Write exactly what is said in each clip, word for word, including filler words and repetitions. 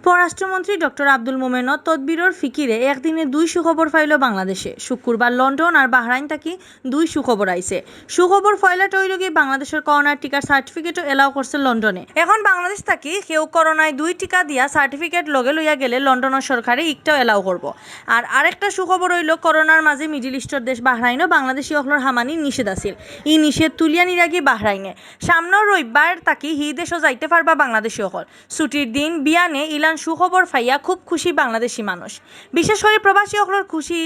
পররাষ্ট্রমন্ত্রী ডক্টর আব্দুল মোমেনর তদবিরর ফিকিরে একদিনে দুই সুখবর পাইল বাংলাদেশে। শুক্রবার লন্ডন আর বাহরাইন থাকি দুই সুখবর আইছে। সুখবর পয়লাটা অইল গিয়া বাংলাদেশর করোনার টিকার সার্টিফিকেটও এলাও করছে লন্ডনে। এখন বাংলাদেশ থাকি কেউ করোনায় দুই টিকা দিয়া সার্টিফিকেট লগে লইয়া গেলে লন্ডনর সরকারে ইকটাও এলাও করব। আর আরেকটা সুখবর অইল করোনার মাঝে মিডল ইস্টর দেশ বাহরাইনও বাংলাদেশি অকলর হামানি নিষেধ আছিল। ই নিষেধ তুলিয়া নিরাগি বাহরাইনে। সামনর রবিবার থাকি হি দেশও যাইতে পারবা বাংলাদেশি অকল। ছুটির দিন বিয়ানে ইলান সুখবর পাইয়া খুব খুশি বাংলাদেশি মানুষ। বিশেষ করি প্রবাসী অকলর খুশি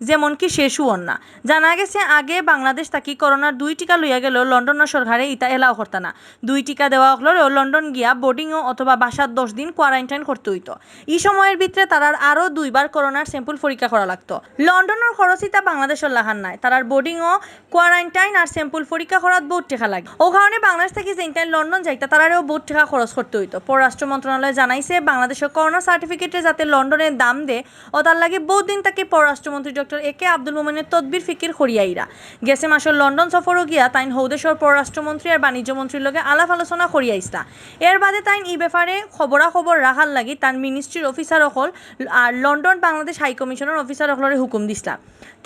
যেমন কি শেষ অর না। জানা গেছে আগে বাংলাদেশ থাকি করোনার দুই টিকা লইয়া গেল লন্ডনর সরকারে ইতা এলাও করতা না। দুই টিকা দেওয়া অকলরেও লন্ডন গিয়া বোর্ডিংও অথবা বাসাত দশ দিন কোয়ারান্টাইন করতে অইতো। ই সময়র ভিতরে তারার আরও দুইবার করোনার স্যাম্পল পরীক্ষা করা লাগতো। লন্ডনর খরচ ইতা বাংলাদেশর লাখান নায়। তারার বোর্ডিংও কোয়ারান্টাইন আর স্যাম্পল পরীক্ষা করাত বউত টেকা লাগে। অউ কারণে বাংলাদেশ থাকি যেইনতাইন লন্ডন যাইতা তারারেও বউত টেকা খরচ করতে অইতো। পররাষ্ট্র মন্ত্রণালয়ে জানাইছে বাংলাদেশর করোনা সার্টিফিকেটে যাতে লন্ডনে দাম দে অতার লাগি বউত দিন থাকি পররাষ্ট্রমন্ত্রী ডক্টর এ কে আব্দুল মোমেনে তদবির ফিকির করিয়া আইরা। গেছে মাসর লন্ডন সফরও গিয়া তাইন হউ দেশর পররাষ্ট্রমন্ত্রী আর বাণিজ্য মন্ত্রীর লগে আলাপ আলোচনা করিয়া আইছলা। এর বাদে তাইন ই ব্যাপারে খবরাখবর রাখার লাগি তান মিনিস্ট্রির অফিসার অকল আর লন্ডন বাংলাদেশ হাইকমিশনর অফিসার অকলরে হুকুম দিছলা।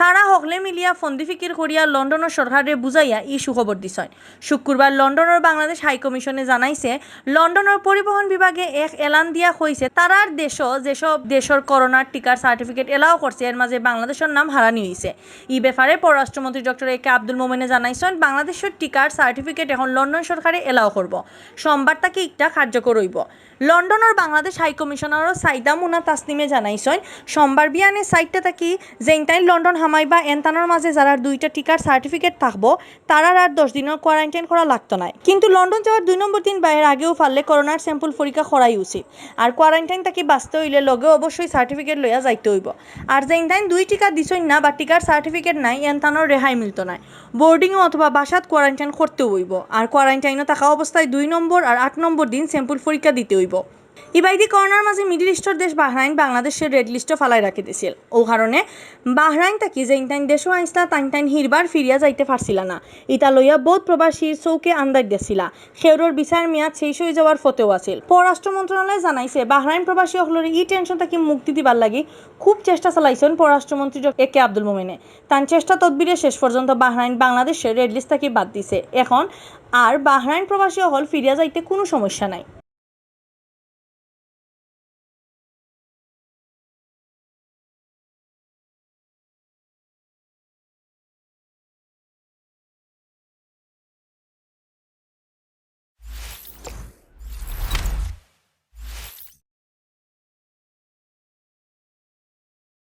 তারা হকলে মিলিয়া ফন্দি ফিকির করিয়া লন্ডনর সরকাররে বুঝাইয়া ই সুখবর দিছইন। শুক্রবার লন্ডনর বাংলাদেশ হাইকমিশনে জানাইছে, লন্ডনর পরিবহন বিভাগে এক এলান দিয়া কইছে, তারার দেশও যেসব দেশর করোনার টিকার সার্টিফিকেট এলাও করছে, এর মাঝে বাংলাদেশর নাম হারানি অইছে। ই ব্যাপারে পররাষ্ট্রমন্ত্রী ডক্টর এ কে আব্দুল মোমেনে জানাইছইন, বাংলাদেশর টিকার সার্টিফিকেট এখন লন্ডন সরকারে এলাও করব। সোমবার থাকি ইকটা কার্যকর অইব। লন্ডনর বাংলাদেশ হাইকমিশনারও সাইদা মুনা তাসনিমে জানাইছইন, সোমবার বিয়ানে চাইরটা থাকি যেইনতাইন লন্ডন হামাইবা এনতানর মাঝে যারার দুইটা টিকার সার্টিফিকেট থাকবো, তারার আর দশ দিনর কোয়ারান্টাইন করা লাগতো নায়। কিন্তু লন্ডন যাওয়ার দুই নম্বর দিন বা এর আগেও পারলে করোনার স্যাম্পল পরীক্ষা করাই উচিত। আর কোয়ারান্টাইন থাকি বাঁচতে অইলে লগে অবশ্যই সার্টিফিকেট লইয়া যাইতে অইব। আর যেইনতাইন দুই টিকা দিছইন না বা টিকার সার্টিফিকেট নাই, এনতানর রেহাই মিলতো নায়। বোর্ডিংও অথবা বাসাত কোয়ারান্টাইন করতে অইব। আর কোয়ারান্টাইনও থাকা অবস্থায় দুই নম্বর আর আট নম্বর দিন স্যাম্পল পরীক্ষা দিতে অইব। ইবায়দি করোনার মাঝে মিডল ইস্টর দেশ বাহরাইন বাংলাদেশরে রেড লিস্টও ফালাই রাখি দিছিল। অউ কারণে বাহরাইন থাকি যেইনতাইন দেশও আইছলা, তাইনতাইন হিরবার ফিরিয়া যাইতে পারছিলা না। ইতা লইয়া বউত প্রবাসীর চউখে আন্দাইর দেখছিলা। কেউরর ভিসার মেয়াদ শেষ অই যাওয়ার পথেও আছিল। পররাষ্ট্র মন্ত্রণালয়ে জানাইছে, বাহরাইন প্রবাসী অকলরে ই টেনশন থাকি মুক্তি দিবার লাগি খুব চেষ্টা চালাইছইন পররাষ্ট্রমন্ত্রী ডক্টর এ কে আব্দুল মোমেনে। তান চেষ্টা তদবিরে শেষ পর্যন্ত বাহরাইন বাংলাদেশরে রেড লিস্ট থাকি বাদ দিছে। এখন আর বাহরাইন প্রবাসী অকল ফিরিয়া যাইতে কুনু সমস্যা নাই।